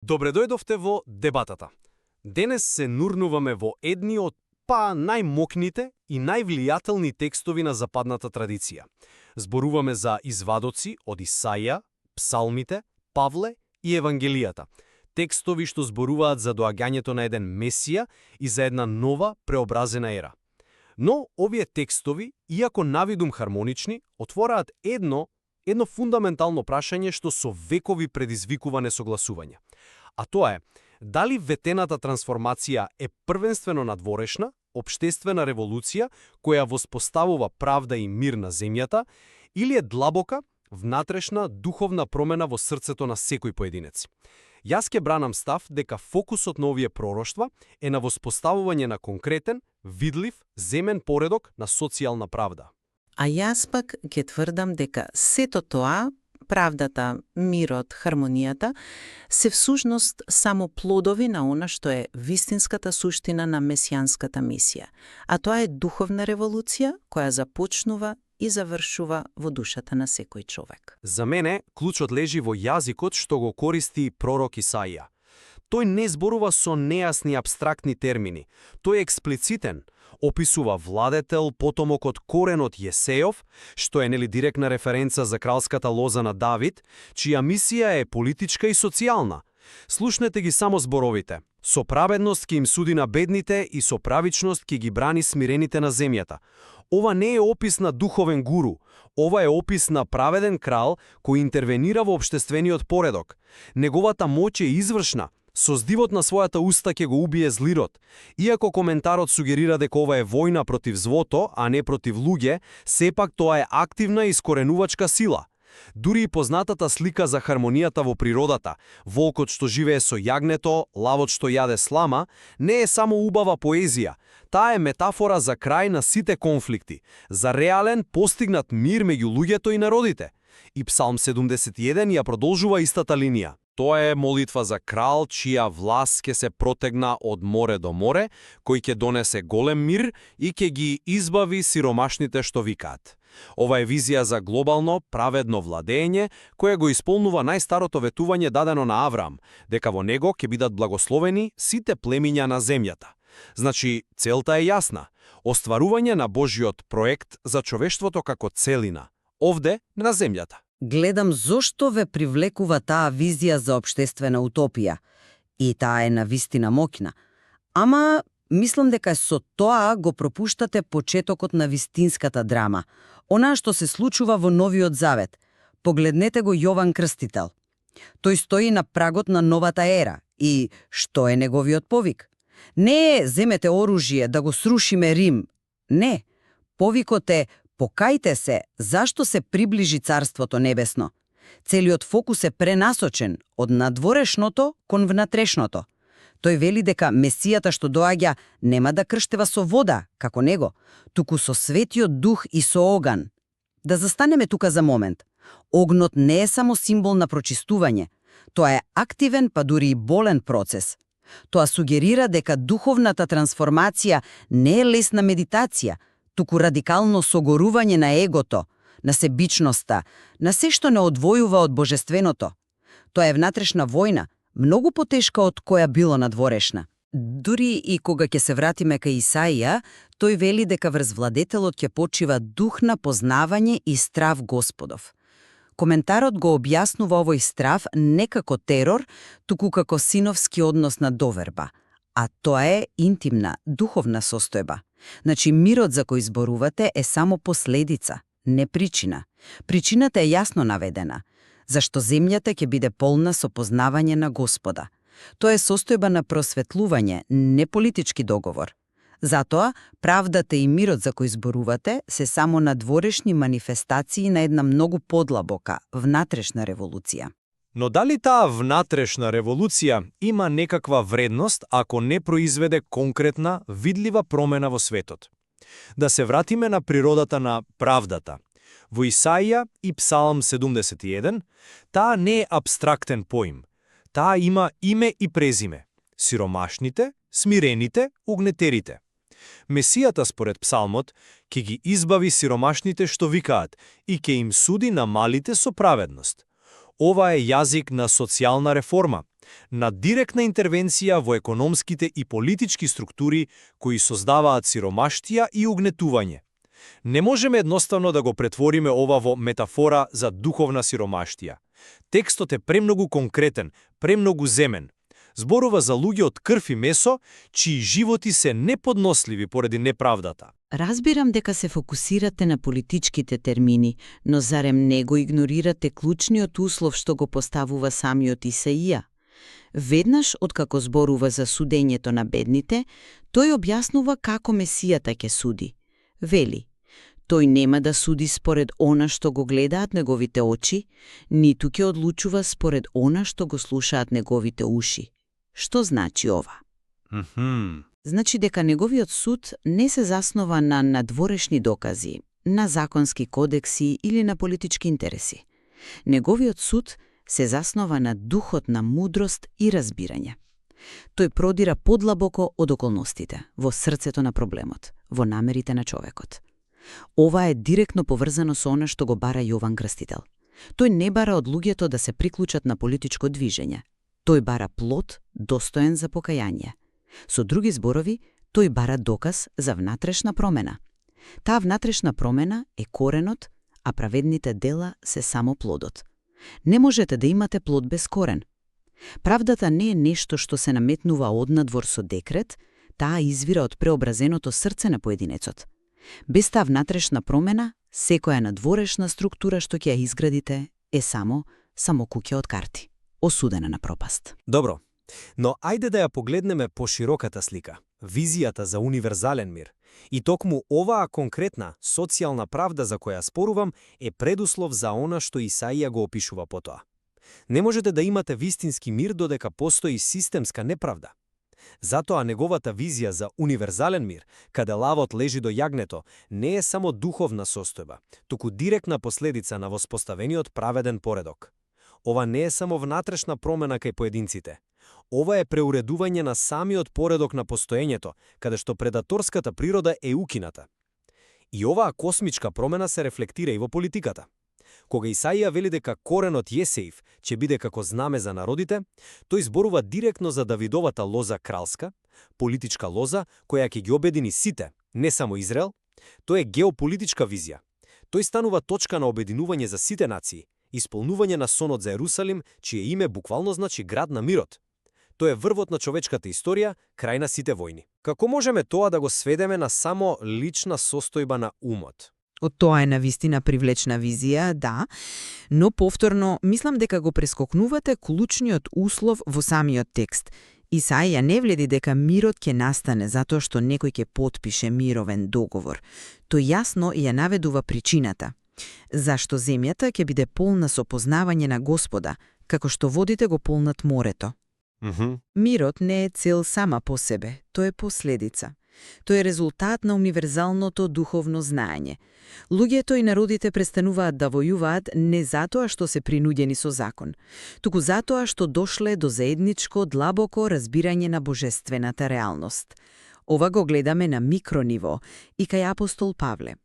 Добре дојдовте во дебатата. Денес се нурнуваме во едни од најмокните и највлијателни текстови на западната традиција. Зборуваме за извадоци од Исаија, псалмите, Павле и Евангелијата. Текстови што зборуваат за доаѓањето на еден Месија и за една нова преобразена ера. Но овие текстови, иако навидум хармонични, отвораат едно фундаментално прашање што со векови предизвикува несогласување. А тоа е, дали ветената трансформација е првенствено надворешна, општествена револуција која воспоставува правда и мир на земјата, или е длабока, внатрешна, духовна промена во срцето на секој поединец. Јас ке бранам став дека фокусот на овие пророштва е на воспоставување на конкретен, видлив, земен поредок на социјална правда. А јас пак ќе тврдам дека сето тоа, правдата, мирот, хармонијата, се всушност само плодови на она што е вистинската суштина на месијанската мисија. А тоа е духовна револуција која започнува и завршува во душата на секој човек. За мене, клучот лежи во јазикот што го користи пророк Исаија. Тој не зборува со нејасни апстрактни термини. Тој е експлицитен. Описува владетел, потомок од коренот Јесејов, што е директна референца за кралската лоза на Давид, чија мисија е политичка и социјална. Слушнете ги само зборовите. Со праведност ќе им суди на бедните и со правичност ќе ги брани смирените на земјата. Ова не е опис на духовен гуру. Ова е опис на праведен крал кој интервенира во општествениот поредок. Неговата моќ е извршна. Со здивот на својата уста ќе го убие злирот. Иако коментарот сугерира дека ова е војна против злото, а не против луѓе, сепак тоа е активна и искоренувачка сила. Дури и познатата слика за хармонијата во природата, волкот што живее со јагнето, лавот што јаде слама, не е само убава поезија. Таа е метафора за крај на сите конфликти, за реален постигнат мир меѓу луѓето и народите. И Псалм 71 ја продолжува истата линија. Тоа е молитва за крал, чија власт ќе се протегна од море до море, кој ќе донесе голем мир и ќе ги избави сиромашните што викаат. Ова е визија за глобално, праведно владење, кое го исполнува најстарото ветување дадено на Авраам, дека во него ќе бидат благословени сите племиња на земјата. Значи, целта е јасна. Остварување на Божјиот проект за човештвото како целина, овде на земјата. Гледам зошто ве привлекува таа визија за општествена утопија. И таа е навистина моќна. Ама, мислам дека со тоа го пропуштате почетокот на вистинската драма. Она што се случува во Новиот Завет. Погледнете го Јован Крстител. Тој стои на прагот на новата ера. И што е неговиот повик? Не е земете оружје да го срушиме Рим. Не. Повикот е покајте се, зашто се приближи Царството Небесно. Целиот фокус е пренасочен од надворешното кон внатрешното. Тој вели дека Месијата што доаѓа нема да крштева со вода, како него, туку со светиот дух и со оган. Да застанеме тука за момент. Огнот не е само символ на прочистување. Тоа е активен, па дури и болен процес. Тоа сугерира дека духовната трансформација не е лесна медитација, туку радикално согорување на егото, на себичноста, на се што не одвојува од божественото. Тоа е внатрешна војна, многу потешка од која било надворешна. Дури и кога ќе се вратиме кај Исаија, тој вели дека врз владетелот ќе почива дух на познавање и страв Господов. Коментарот го објаснува овој страв не како терор, туку како синовски однос на доверба. А тоа е интимна, духовна состојба. Значи, мирот за кој зборувате е само последица, не причина. Причината е јасно наведена. Зашто земјата ќе биде полна со познавање на Господа. Тоа е состојба на просветлување, не политички договор. Затоа, правдата и мирот за кој зборувате се само надворешни манифестации на една многу подлабока, внатрешна револуција. Но дали таа внатрешна револуција има некаква вредност ако не произведе конкретна, видлива промена во светот? Да се вратиме на природата на правдата. Во Исаија и Псалм 71, таа не е апстрактен поим. Таа има име и презиме. Сиромашните, смирените, угнетерите. Месијата според Псалмот ќе ги избави сиромашните што викаат и ќе им суди на малите со праведност. Ова е јазик на социјална реформа. на директна интервенција во економските и политички структури кои создаваат сиромаштија и угнетување. Не можеме едноставно да го претвориме ова во метафора за духовна сиромаштија. Текстот е премногу конкретен, премногу земен. Зборува за луѓе од крв и месо, чии животи се неподносливи поради неправдата. Разбирам дека се фокусирате на политичките термини, но зарем не го игнорирате клучниот услов што го поставува самиот Исаија? Веднаш, откако зборува за судењето на бедните, тој објаснува како Месијата ќе суди. Вели: тој нема да суди според она што го гледаат неговите очи, ниту ќе одлучува според она што го слушаат неговите уши. Што значи ова? Значи дека неговиот суд не се заснова на надворешни докази, на законски кодекси или на политички интереси. Неговиот суд се заснова на духот на мудрост и разбирање. Тој продира подлабоко од околностите, во срцето на проблемот, во намерите на човекот. Ова е директно поврзано со она што го бара Јован Крстител. Тој не бара од луѓето да се приклучат на политичко движење. Тој бара плод достоен за покаяние. Со други зборови, тој бара доказ за внатрешна промена. Таа внатрешна промена е коренот, а праведните дела се само плодот. Не можете да имате плод без корен. Правдата не е нешто што се наметнува однадвор со декрет, таа извира од преобразеното срце на поединецот. Без таа внатрешна промена, секоја надворешна структура што ќе ја изградите е само куќа од карти, осудена на пропаст. Добро, но ајде да ја погледнеме пошироката слика, визијата за универзален мир. И токму оваа конкретна социјална правда за која спорувам е предуслов за она што Исаија го опишува потоа. Не можете да имате вистински мир додека постои системска неправда. Затоа неговата визија за универзален мир, каде лавот лежи до јагнето, не е само духовна состојба, туку директна последица на воспоставениот праведен поредок. Ова не е само внатрешна промена кај поединците. Ова е преуредување на самиот поредок на постоењето, каде што предаторската природа е укината. И оваа космичка промена се рефлектира и во политиката. Кога Исаија вели дека коренот Јесеев ќе биде како знаме за народите, тој зборува директно за Давидовата лоза кралска, политичка лоза која ќе ги обедини сите, не само Израел. Тоа е геополитичка визија. Тој станува точка на обединување за сите нации, исполнување на сонот за Ерусалим, чие име буквално значи град на мирот. Тоа е врвот на човечката историја, крај на сите војни. Како можеме тоа да го сведеме на само лична состојба на умот? Од тоа е навистина привлечна визија, да, но повторно мислам дека го прескокнувате клучниот услов во самиот текст. Исаија не вледи дека мирот ќе настане затоа што некој ќе потпише мировен договор. Тој јасно ја наведува причината. Зашто земјата ќе биде полна со познавање на Господа, како што водите го полнат морето. Мирот не е цел сама по себе, тој е последица. Тој е резултат на универзалното духовно знаење. Луѓето и народите престануваат да војуваат не затоа што се принудени со закон, туку затоа што дошле до заедничко длабоко разбирање на божествената реалност. Ова го гледаме на микрониво и кај апостол Павле.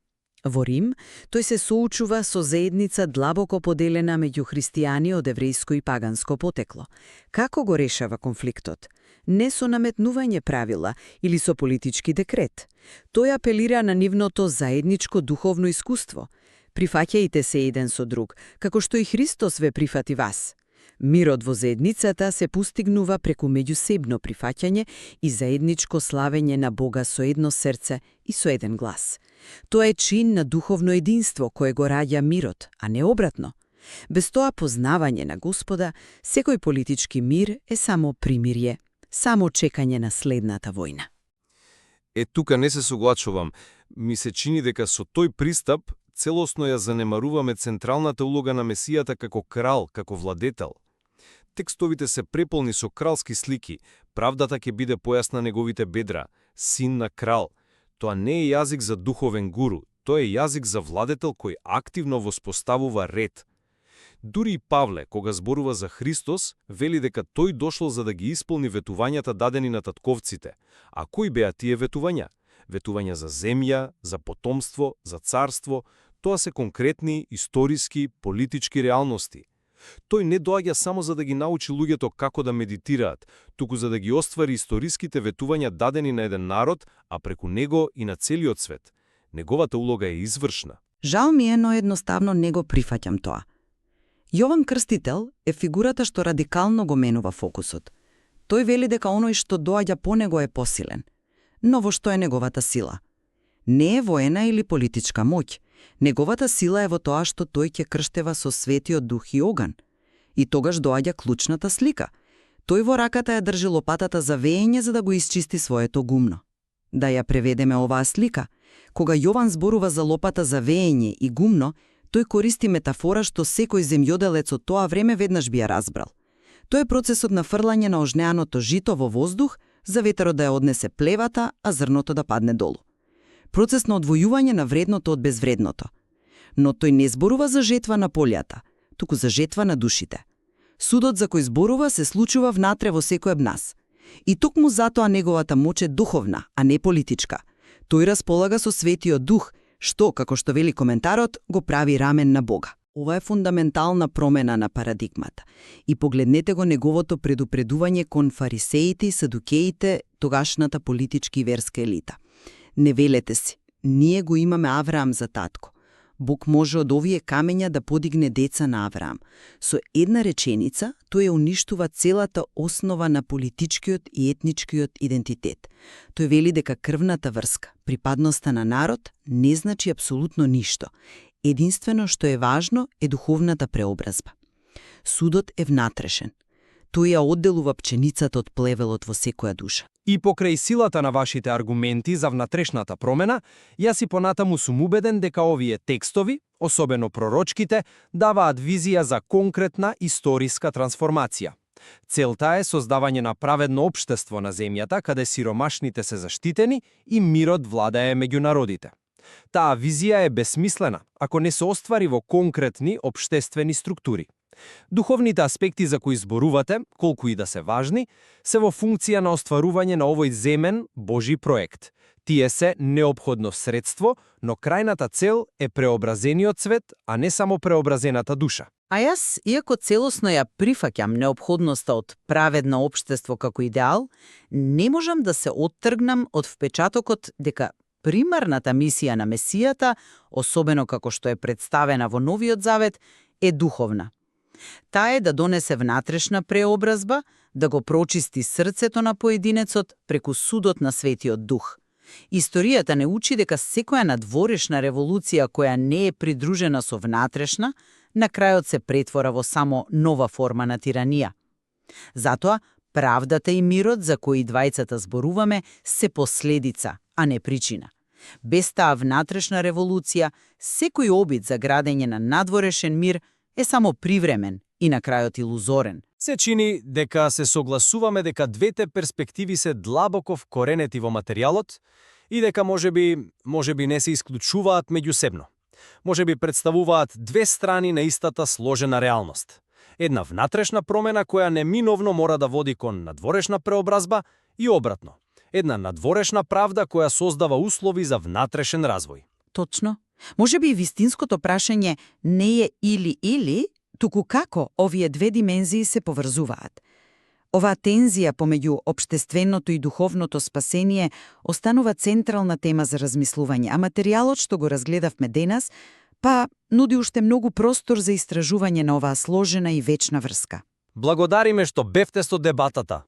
Во Рим, тој се соучува со заедница длабоко поделена меѓу христијани од еврејско и паганско потекло. Како го решава конфликтот? Не со наметнување правила или со политички декрет. Тој апелира на нивното заедничко духовно искуство. Прифаќајте се еден со друг, како што и Христос ве прифати вас. Мирот во заедницата се постигнува преку меѓусебно прифаќање и заедничко славење на Бога со едно срце и со еден глас. Тоа е чин на духовно единство кое го раѓа мирот, а не обратно. Без тоа познавање на Господа, секој политички мир е само примирје, само чекање на следната војна. Тука не се согласувам. Ми се чини дека со тој пристап целосно ја занемаруваме централната улога на Месијата како крал, како владетел. Текстовите се преполни со кралски слики, правдата ќе биде појасна неговите бедра, син на крал. Тоа не е јазик за духовен гуру, тоа е јазик за владетел кој активно воспоставува ред. Дури и Павле, кога зборува за Христос, вели дека тој дошло за да ги исполни ветувањата дадени на татковците. А кои беа тие ветувања? Ветувања за земја, за потомство, за царство, тоа се конкретни, историски, политички реалности. Тој не доаѓа само за да ги научи луѓето како да медитираат, туку за да ги оствари историските ветувања дадени на еден народ, а преку него и на целиот свет. Неговата улога е извршна. Жал ми е, но едноставно не го прифаќам тоа. Јован Крстител е фигурата што радикално го менува фокусот. Тој вели дека оној што доаѓа по него е посилен. Но во што е неговата сила? Не е воена или политичка моќ. Неговата сила е во тоа што тој ќе крштева со светиот дух и оган. И тогаш доаѓа клучната слика. Тој во раката ја држи лопатата за веење за да го исчисти своето гумно. Да ја преведеме оваа слика. Кога Јован зборува за лопата за веење и гумно, тој користи метафора што секој земјоделец од тоа време веднаш би ја разбрал. Тоа е процесот на фрлање на ожнеаното жито во воздух за ветерот да ја однесе плевата, а зрното да падне долу. Процес на одвојување на вредното од безвредното. Но тој не зборува за жетва на полјата, туку за жетва на душите. Судот за кој зборува се случува внатре во секој од нас. И токму затоа неговата моќ е духовна, а не политичка. Тој располага со светиот дух, што, како што вели коментарот, го прави рамен на Бога. Ова е фундаментална промена на парадигмата. И погледнете го неговото предупредување кон фарисеите и садукеите, тогашната политички и верска елита. Не велете си, ние го имаме Авраам за татко. Бог може од овие камења да подигне деца на Авраам. Со една реченица, тој ја уништува целата основа на политичкиот и етничкиот идентитет. Тој вели дека крвната врска, припадноста на народ, не значи апсолутно ништо. Единствено што е важно е духовната преобразба. Судот е внатрешен. Тој ја одделува пченицата од плевелот во секоја душа. И покрај силата на вашите аргументи за внатрешната промена, јас си понатаму сум убеден дека овие текстови, особено пророчките, даваат визија за конкретна историска трансформација. Целта е создавање на праведно општество на земјата, каде сиромашните се заштитени и мирот владае меѓу народите. Таа визија е бесмислена, ако не се оствари во конкретни општествени структури. Духовните аспекти за кои зборувате, колку и да се важни, се во функција на остварување на овој земен Божи проект. Тие се неопходно средство, но крајната цел е преобразениот свет, а не само преобразената душа. А јас, иако целосно ја прифаќам неопходноста од праведно општество како идеал, не можам да се оттргнам од впечатокот дека примарната мисија на Месијата, особено како што е представена во Новиот Завет, е духовна. Таа е да донесе внатрешна преобразба, да го прочисти срцето на поединецот преку судот на Светиот Дух. Историјата не учи дека секоја надворешна револуција која не е придружена со внатрешна, на крајот се претвора во само нова форма на тиранија. Затоа, правдата и мирот за кои двајцата зборуваме се последица, а не причина. Без таа внатрешна револуција, секој обид за градење на надворешен мир е само привремен и на крајот илузорен. Се чини дека се согласуваме дека двете перспективи се длабоко вкоренети во материјалот и дека можеби не се исклучуваат меѓусебно. Можеби представуваат две страни на истата сложена реалност. Една внатрешна промена која неминовно мора да води кон надворешна преобразба и обратно. Една надворешна правда која создава услови за внатрешен развој. Точно. Можеби и вистинското прашање не е или, туку како овие две димензии се поврзуваат. Оваа тензија помеѓу општественото и духовното спасение останува централна тема за размислување, а материјалот што го разгледавме денес, нуди уште многу простор за истражување на оваа сложена и вечна врска. Благодариме што бевте со дебатата.